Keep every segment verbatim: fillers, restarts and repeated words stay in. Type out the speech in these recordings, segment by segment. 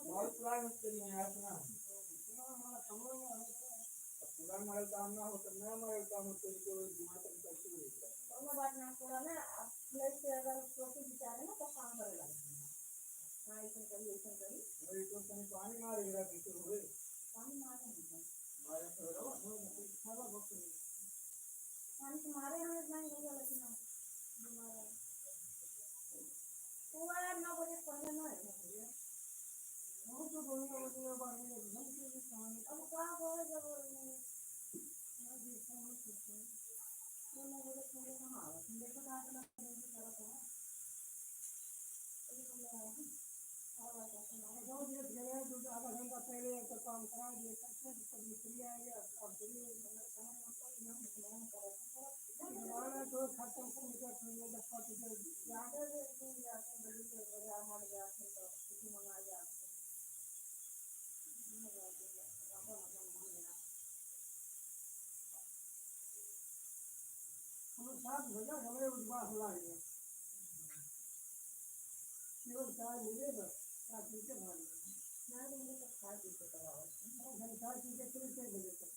बहुत पुरान मिस्त्री है यार, सुना। हाँ, हाँ, समझ में आ गया। अब पुरान मॉडल काम ना हो, तो नया मॉडल काम हो, तो इनको दिमाग में कैसे हो जाएगा? कोनो बात ना, थोड़ा ना, अब लइके अगर सोचे विचारे ना, तो काम करे लगे। हाँ, ऐसे करी, ऐसे करी। वही तो तनी पानी मारे, मेरा पीछे हुए। पानी मारे नहीं। मारे तो रहो। हाँ, हाँ, हाँ, हाँ। पानी तो मारे हैं, इतना ही होगा, लेकिन हम बीमार हैं। वो यार नौ बजे पहले ना है भैया। वो तो बोलने वाले ना बात में एकदम से भी कहानी। अब क्या बोले जब वो, मैं देखता हूँ, सोचता हूँ। वो नौ बजे पहले कहाँ आवा? तुम देखो, कहाँ से ना तुम भी करा था। वो तो मैं आया हूँ। और बात करते हैं। जो ये गए, दो, आधा घंटा पहले तो काम करा दिए, तब से तो मिस्त्री आएंगे, अब, अब फ्री हो गए। केवल चाय मिले बस, चाय पी के भाग जाओ। चाय पी के तो खाए पी के तो आओ। हाँ, हम चाय पी के फिर छह बजे तक।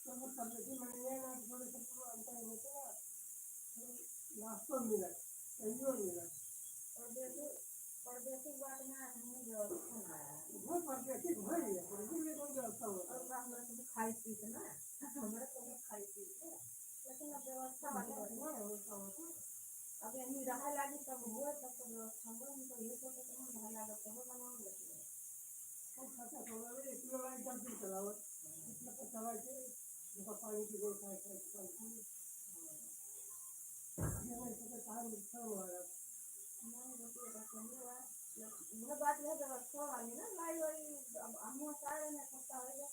तो वो परदेसी मंडिया ना, थोड़े से तो अंतर होता है। नाश्तो मिला, चायो मिला। परदेसी, परदेसी बात में आज हमने व्यवस्था ना आया। वो परदेसी घर ही है, परदेसी में कौन व्यवस्था होता है? और हमरा सब खाई पी के ना, हमरा सब खाई पी के। लेकिन अब व्यवस्था वाली बात ना है, वो सब होता है। अब यहीं रहा लागी तब हुआ, तब तो व्यवस्था हुआ, हम तो ये सोचे कि हम रहा लागे तब बनाओ, लेकिन हम खर्चा करवा ले, एक किलो लाई, दस दिन चलाओ, इतना तो चला के, देखो, पानी की गोल खाए, खाए, खाए, खाए। ये नहीं सोचे, कहाँ नुकसान हो रहा है। नहीं, देखिए, बस यही हुआ। ये बात यह व्यवस्था वाली ना, लाई वाली, अब हम सारे में इकट्ठा हो गया,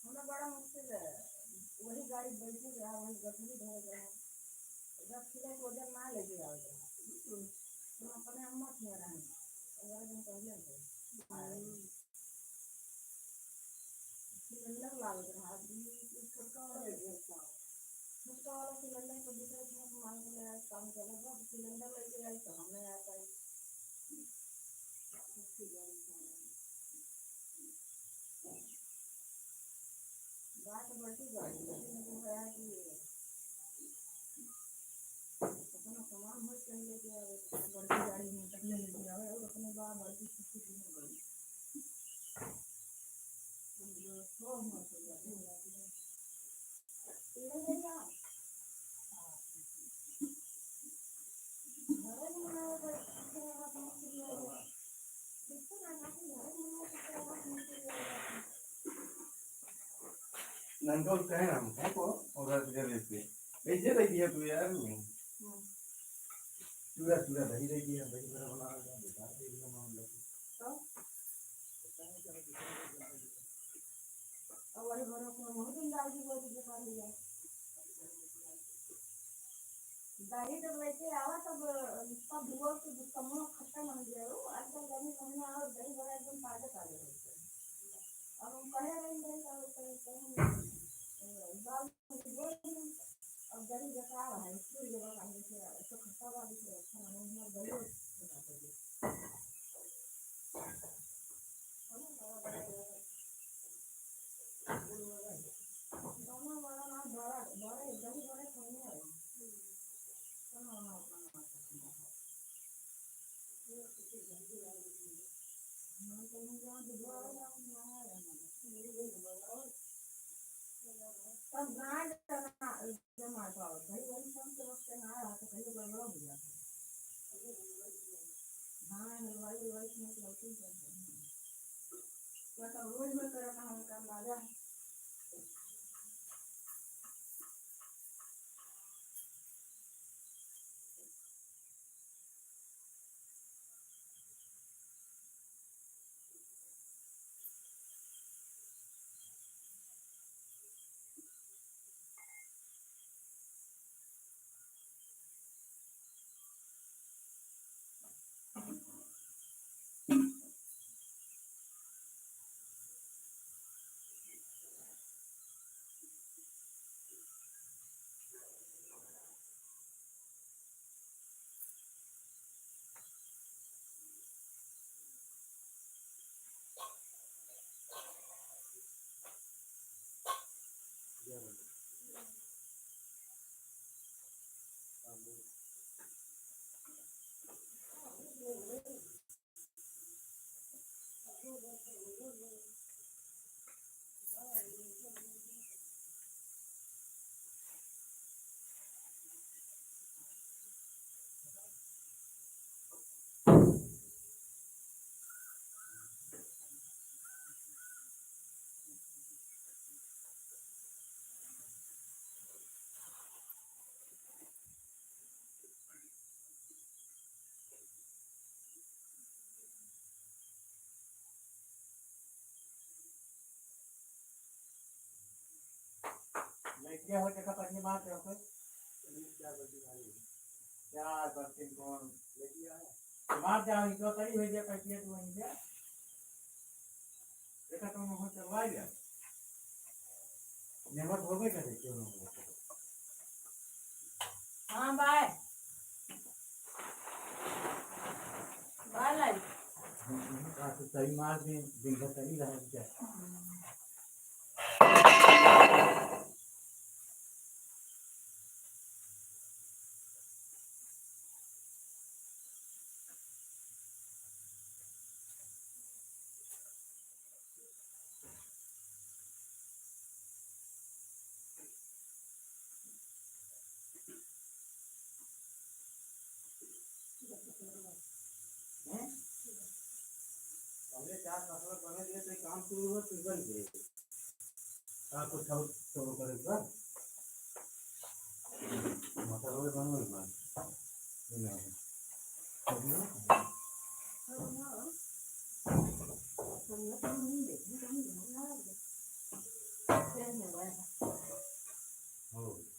हमें बड़ा मुश्किल है। वही गाड़ी बैठे रहा, वही गठरी धरे रहा। दस किलो के वजन ना लेके आवे रहा। हम अपने अम्मा के यहाँ रहे, पंद्रह दिन पहले से। हम्म। सिलेंडर लागत रहा, अभी छोटका वाला ले गया था। छोटका वाला सिलेंडर तो दूसरे ठाम से मांग के ले आए, काम चला था, अब सिलेंडर लेके आई तो हम नहीं आ पाए। बात बड़ी बड़ी, लेकिन वो है कि अपना सामान होत कहीं लेके आवे, बड़की गाड़ी में तक ले लेके आवे और अपने बा-, बड़की छुट्टी की नहीं बड़ी। नंगल कहे हम, है को, और घर के लेके। ऐसे रह गया तू यार। हम्म। चूड़ा, चूड़ा दही रह गया, दही बड़ा बना रहा था, बेकार दे दिया मामला। तो? वही भरोसे में बहुत दिन दादी बोल के कर लिया। दादी जब लेके आवा तब, तब धुआ के दुश्मनों खत्म हो गया। वो आजकल गर्मी महीना और दही बड़ा एकदम ताजा ताजा होता है। अब हम कहे रहे हैं, दही का होता है, तो हम, अ, दाल अब गरीब बेकार है, इसलिए ये लोग आगे से, तो खट्टा वाली से अच्छा है, हम लोग गरीब बना देंगे। दोनों बड़ा ना, बड़ा, बड़े, गरीब बड़े खाने वाले। लड़किया हो, देखा, पहले मार दे ओके। चार बल्टी मारी। चार बल्टी कौन? लड़किया है। मार दे, हम इतना करी हो गया, पैसे तू वहीं जा। देखा, तुम वहाँ चलवा लिया। नेमत हो गई, कहते क्यों ना हो? हाँ, बाय। बाय लाई। हम, हम, आ, तो सही मार दे, दिन भर सही रहा, क्या? हैं? पहले चार पाँच लाख बना दिए तो काम शुरू हुआ, फिर बन गए। का कुछ और शुरू करे बा? मतलब, वो बनल बा। ये ना हो। हो।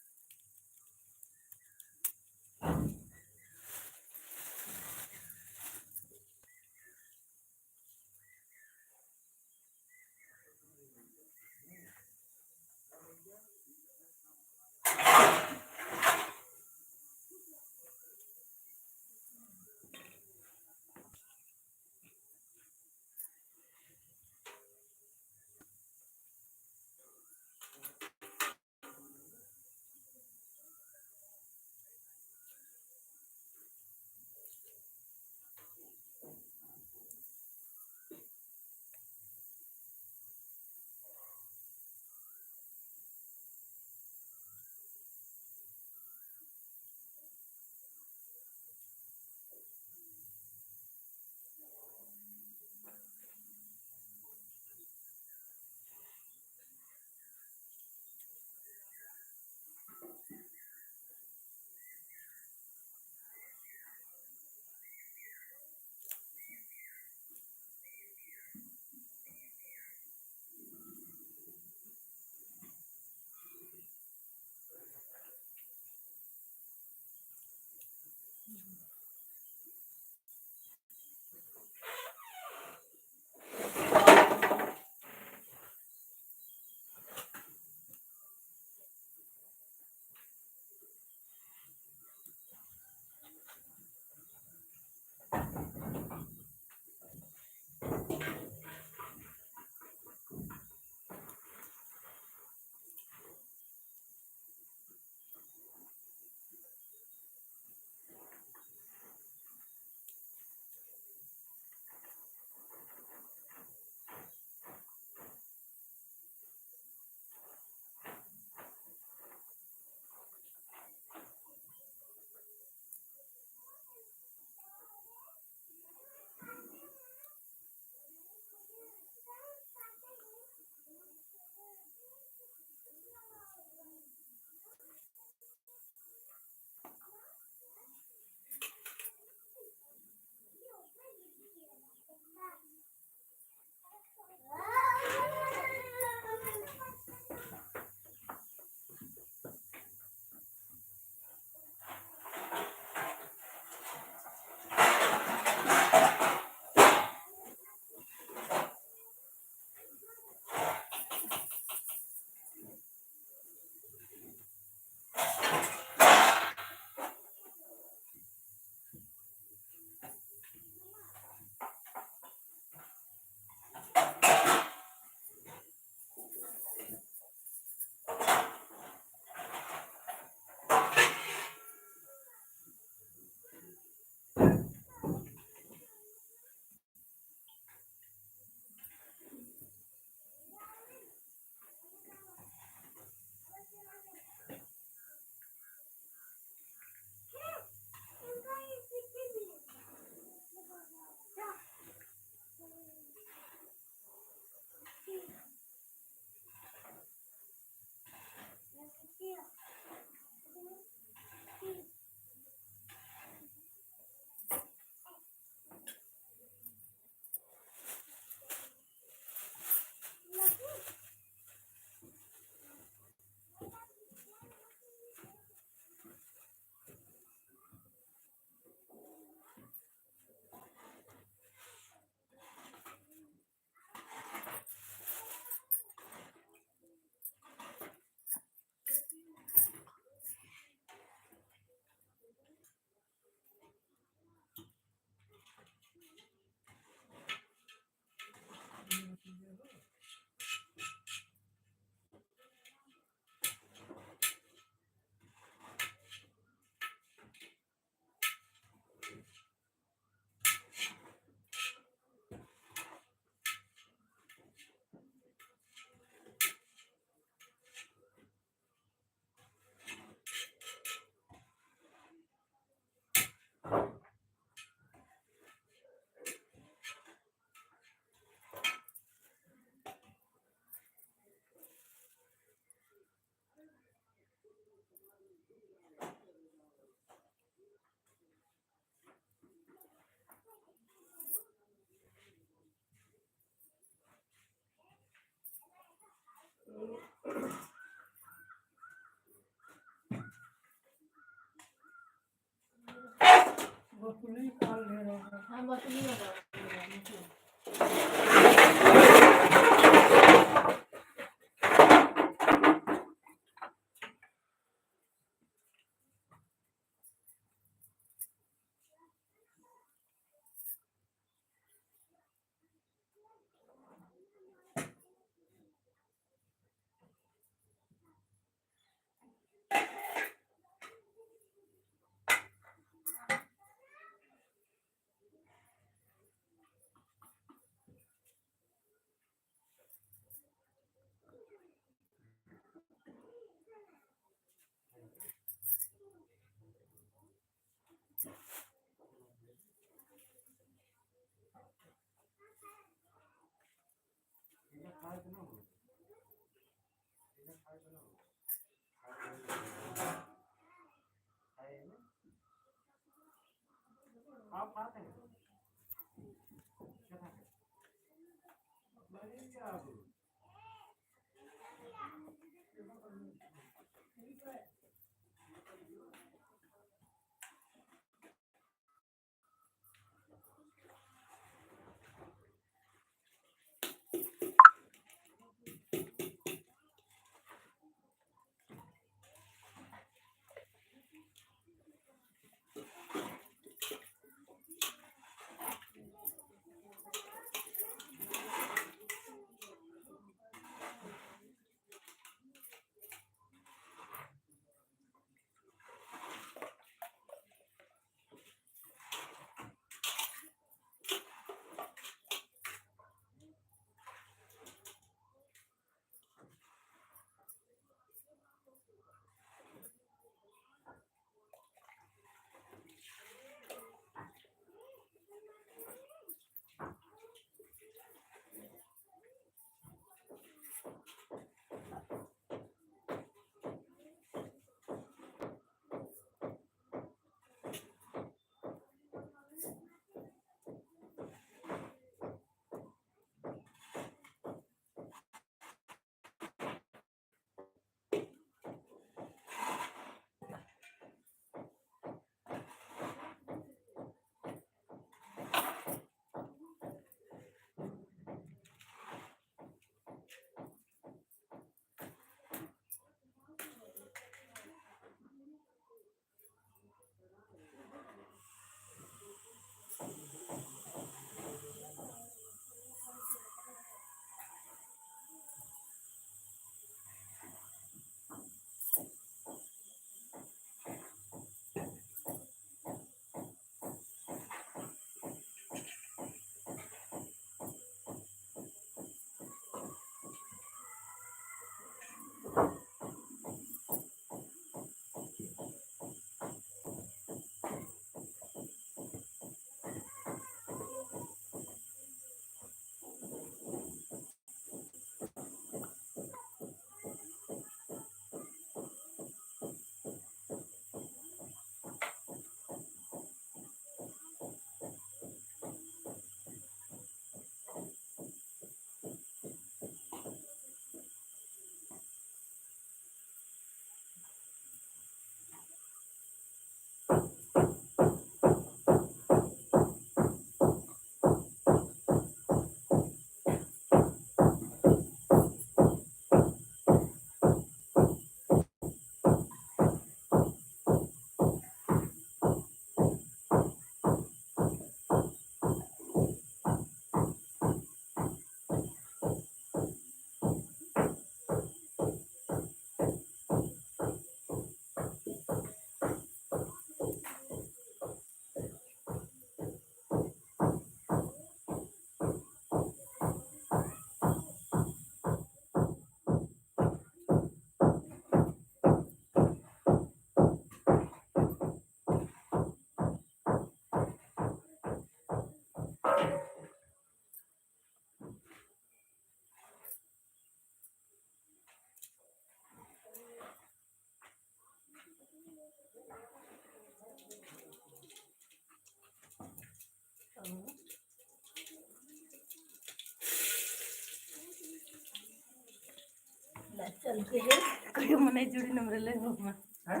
Live चल के है, कोई मने जुड़ी नंबर ले हो मा। हैं?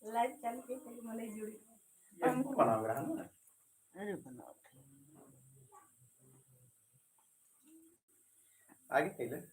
Live चल के कोई मने जुड़ी। ये हमको बनाओ रहा ना। अरे बनाओ। आगे कैले।